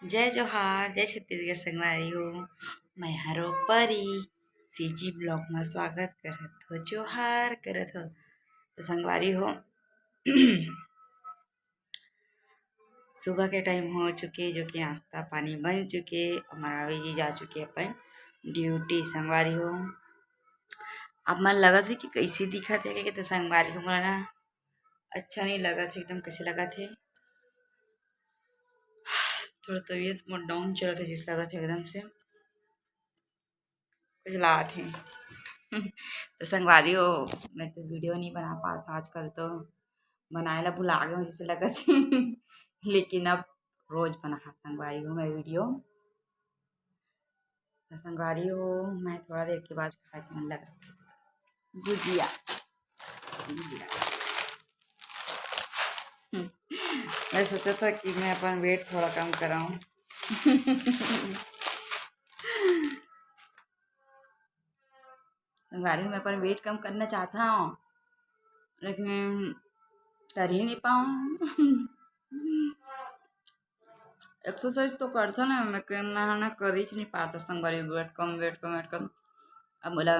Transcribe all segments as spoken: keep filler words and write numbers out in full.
जय जोहार, जय छत्तीसगढ़ संगवारी हो। मैं हरो परी, सीजी ब्लॉग में स्वागत करत हो, जोहार करत हो। तो संगवारी हो, सुबह के टाइम हो चुके, जो कि नाश्ता पानी बन चुके, हमारा जी जा चुके अपन ड्यूटी संगवारी हो। आप मन लगत है कि कैसे दिखत है, कि तो संगवारी हो, मोला ना अच्छा नहीं लगत है एकदम, कैसे लगत है, थोड़ा तबीयत मोर डाउन चलत है, जिस लगत है एकदम से कुछ लागत है। तो संगवारी हो, मैं तो वीडियो नहीं बना पाता आजकल, तो बनाए ला भुला गए हूँ, जैसे लगत है। लेकिन अब रोज बना संगवारी हो मैं वीडियो। तो संगवारी हो, मैं थोड़ा देर के बाद खाए के मन लग रहा है। भुजिया, भुजिया। हम्म, मैं सोचा था कि मैं अपन वेट थोड़ा कम कराऊं। संगवारी हो, मैं अपन वेट कम करना चाहता हूँ, लेकिन कर ही नहीं पाऊँ। एक्सरसाइज तो करथो ना, मैं के-, मैं ना कर ही नहीं पाता संगवारी, वेट कम, वेट कम, वेट कम। अब मोला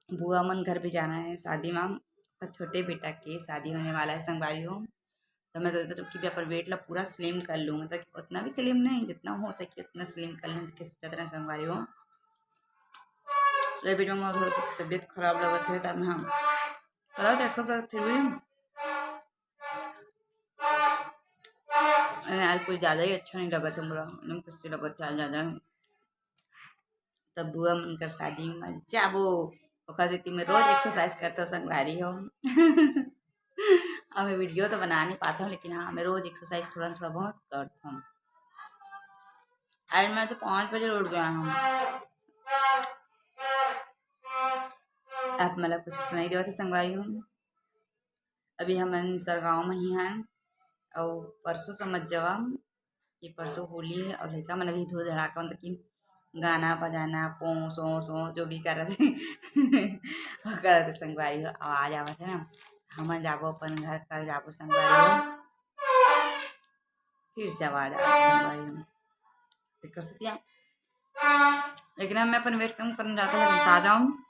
बुआ मन घर भी जाना है शादी में, और छोटे बेटा के शादी होने वाला है संगवारी हो। तो मैं सोचत हूँ कि मैं अपन वेट ला पूरा स्लिम कर लूँ, मतलब उतना भी स्लिम नहीं, जितना हो सके उतना स्लिम कर लूँ, कि सोचत रहे संगवारी हो। तो ये बीच में मोर थोड़ा सा तबीयत खराब लगत है, तब हम करत एक्सरसाइज फिर भी अरे, आज कुछ ज़्यादा ही अच्छा नहीं लगत है मोला, एकदम कुछ लगत है आज ज़्यादा। तब बुआ मन कर शादी में जाबो, ओकर सेती मैं रोज एक्सरसाइज करता संगवारी हो। अब मैं वीडियो तो बना नहीं पाता हूँ, लेकिन हाँ, मैं रोज एक्सरसाइज थोड़ा, थोड़ा बहुत करता हूँ। आज मैं तो पाँच बजे उठ गया हूँ। आप मतलब कुछ सुनाई देवत है संगवारी हो। अभी हमन सरगांव में ही हन, अउ परसों समझ जावा कि परसों होली है, अउ लइका मन अभी धूल धड़ाका, मतलब कि गाना बजाना, पों, सो, सो, जो भी करत है, वो करत है संगवारी हो, आवाज आवत है ना। हमन जाबो अपन घर, कल जाबो संगवारी हो, फिर से आवाज आवत है संगवारी हो। देख सकते हैं, लेकिन अब मैं अपन वेट कम करना चाहता हूँ, लेकिन खा जाऊँ।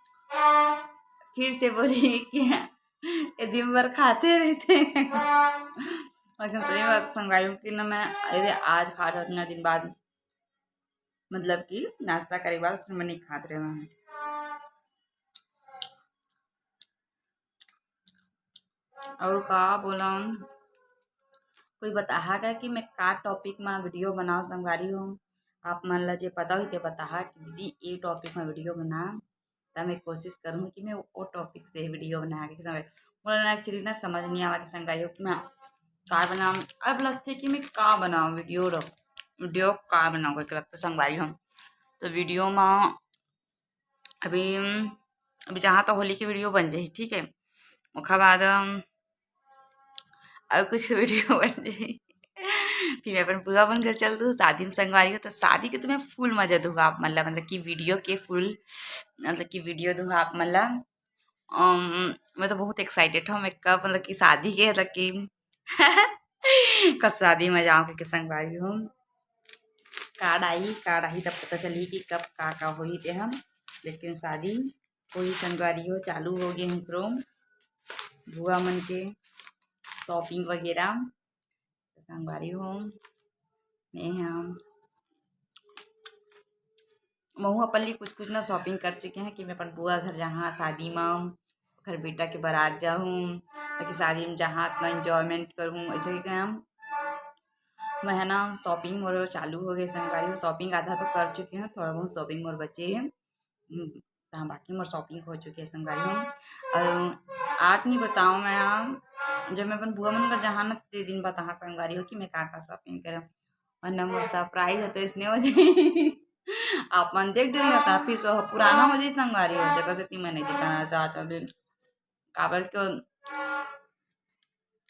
फिर से बोली कि ये दिन भर खाते रहते हैं। लेकिन सही बात संगवारी हो कि ना, मैं अरे आज खा रहा हूँ इतना दिन बाद, मतलब कि नाश्ता करे के बाद उसमें मैं नहीं खात रहे हूँ। और का बोला, कोई बताहा का कि मैं का टॉपिक में वीडियो बनाओ संगवारी हो। आप मन ला जे पता होही ते बताहा कि दीदी ये टॉपिक में वीडियो बना, त मैं कोशिश करूँ कि मैं वो टॉपिक से वीडियो बना के संगवारी। मोला ना एक्चुअली ना समझ नहीं आवत संगवारी हो कि मैं का बनाऊँ। अब लगथे कि मैं का बनाऊँ वीडियो, वीडियो का बनाऊँ करके लगथे संगवारी हो। तो वीडियो में अभी, अभी जहाँ तो होली की वीडियो बन जाही, ठीक है, ओखर बाद अम, अउ कुछ वीडियो बन जाही। फिर मैं अपन बुआ मन घर चल दूँ शादी में संगवारी हो, तो शादी के तो मैं फुल मजा दूंगा आप मन ला, मतलब कि वीडियो के फुल, मतलब कि वीडियो दूंगा आप मन ला। अम, मैं तो बहुत एक्साइटेड हूँ, मैं कब, मतलब कि शादी के, मतलब कि कब शादी में जाऊँ के संगवारी हो। कार्ड आई, कार्ड आई तब पता चली कि कब का का होही ते हम। लेकिन शादी होही संगवारी हो, चालू हो गए हैं क्रोम बुआ मन के शॉपिंग वगैरह। तो संगवारी हो, मैं हम महू अपन लिए कुछ कुछ ना शॉपिंग कर चुके हैं कि मैं अपन बुआ घर जहाँ शादी में ओकर बेटा के बारात जाहूँ, ताकि शादी में जहाँ इतना एंजॉयमेंट करूँ, ऐसे ही हम मैं है ना शॉपिंग मोर चालू हो गए संगवारी हो। शॉपिंग आधा तो कर चुके हैं, थोड़ा बहुत शॉपिंग मोर बचे है। हम्म, तहाँ बाकी मोर शॉपिंग हो चुके है संगवारी हो। और आज नहीं बताऊँ मैं, जब मैं अपन बुआ मन घर जहाँ ना ते दिन बताहा संगवारी हो कि मैं का का शॉपिंग करम। और ना मोर सरप्राइज है तो इसने हो जाए। आप मन देख डरे रहता, फिर से पुराना हो जाए संगवारी हो, देखो से मैं नहीं दिखाना चाहता अभी। काबर के,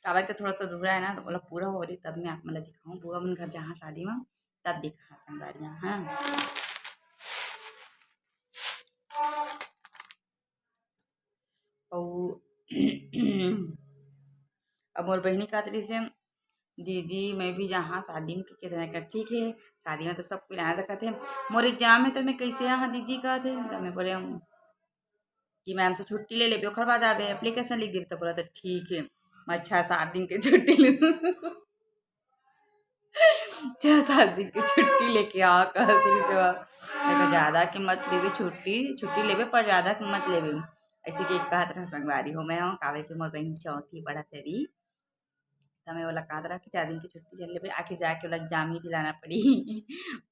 काबर के थोड़ा सा दूर है ना, तो बोला पूरा हो रही तब मैं आप मन ला दिखाऊँ। बुआ मन घर जहाँ शादी में तब दिखा संगवारी हो, हाँ। अउ अब मोर बहिनी कहत रहिस हे, दीदी मैं भी जाहूँ शादी में, कहिके। त मैं कहा ठीक है, शादी में तो सब कोई लाना दिखाथे, मोर एग्जाम है तो मैं कैसे आहा दीदी कहत हे। त मैं बोले कि मैम से छुट्टी ले लेबे, ओखर बाद आबे, एप्लीकेशन लिख देबे। त बोला त ठीक है, मैं छः सात दिन के छुट्टी ले छः सात दिन के छुट्टी लेके आ कहत रहिस हे। देखो, ज़्यादा के मत लेबे छुट्टी, छुट्टी लेबे पर ज़्यादा के मत लेबे, ऐसे के कहत रहा संगवारी हो। मैं हूँ कावे के मोर बहन चौथी पढ़त हे अभी, त मैं ओला कहत रहा कि चार दिन के छुट्टी झन लेबे, आखिर जाके ओला एग्जाम ही दिलाना पड़ी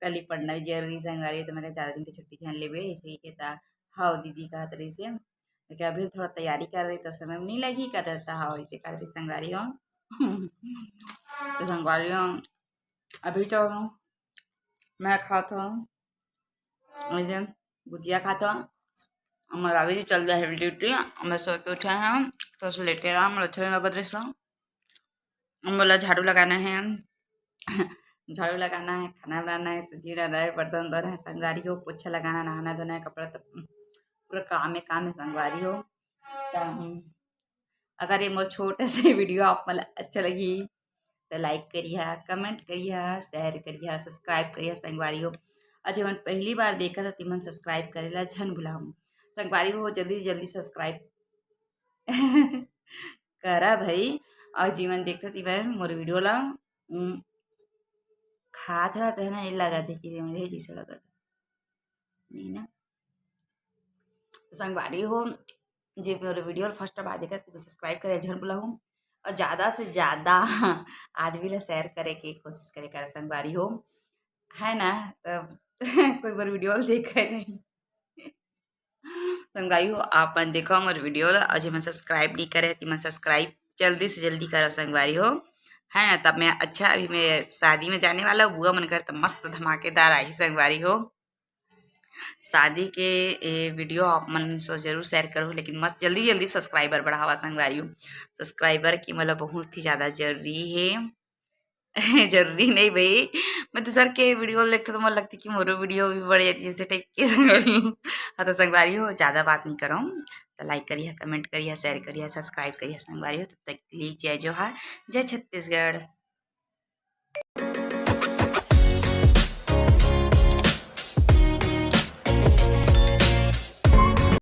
कल ही पढ़ना भी जरूरी संगवारी, त मैं कहा चार दिन के छुट्टी झन लेबे ऐसे ही के। त हव दीदी कहत रहिस हे। मैं कहा अभी थोड़ा तैयारी कर रही तो समय में नहीं लगी कर रहता हव ऐसे कहत रहिस संगवारी हो। त संगवारी हो, अभी तो मैं खात हूँ एकदम गुजिया खात हूँ। हमर रावी जी चल गए हैं ड्यूटी, मैं सो के उठे हैं, तो से लेटे रहा, मोला अच्छा नहीं लगत रहिस। मोला झाड़ू लगाना है झाड़ू लगाना है, खाना बनाना है, सब्जी बनाना है, बर्तन धोना है संगवारी हो, पोछा लगाना, नहाना धोना है, कपड़ा तो पूरा काम है, काम है संगवारी हो। त अगर ये मोर छोटे से वीडियो आप मन ला अच्छा लगी तो लाइक करिहा, कमेंट करिहा, शेयर करिहा, सब्सक्राइब करिहा संगवारी हो। अच्छा, मन पहली बार देखा त तिमन सब्सक्राइब करे ला झन भुलाहू संगवारी हो, जल्दी से जल्दी सब्सक्राइब करा भाई। और जेमन देखत हे तेमन मोर वीडियो ला, उम, खात रहते हैं ना, ये लगा थे कि मेरे जैसे लगा था। नहीं ना। तो संगवारी हो, जे मोर वीडियो ला फर्स्ट बार देखत हे, सब्सक्राइब करे झन भुलाहू। और ज़्यादा से ज़्यादा आदमी ला शेयर करे के कोशिश करे करा संगवारी हो, है ना? तब कोई मोर वीडियो ला देखे नहीं। संगवारी हो, आप मन देखो मोर वीडियो ला, और जेमन सब्सक्राइब नहीं करे, तिमन सब्सक्राइब जल्दी से जल्दी करो संगवारी हो, है ना? तब मैं, अच्छा, अभी मैं शादी में जाने वाला हूँ, बुआ मन घर तो मस्त धमाकेदार आही संगवारी हो। शादी के ये वीडियो आप मन से जरूर शेयर करो, लेकिन मस्त जल्दी जल्दी सब्सक्राइबर बढ़ावा संगवारी हो। सब्सक्राइबर की मतलब बहुत ही ज़्यादा जरूरी है। जरूरी नहीं भाई, मैं दूसर के वीडियो देखते तो मोर लगती कि मोरो वीडियो भी बढ़ जाती जैसे टाइप के संगवारी हो। हाँ, तो संगवारी हो, ज़्यादा बात नहीं करो, तो लाइक करिए, कमेंट करिए, शेयर करिए, सब्सक्राइब करिए संगवारी हो। तब तक के लिए जय जोहार, जय छत्तीसगढ़।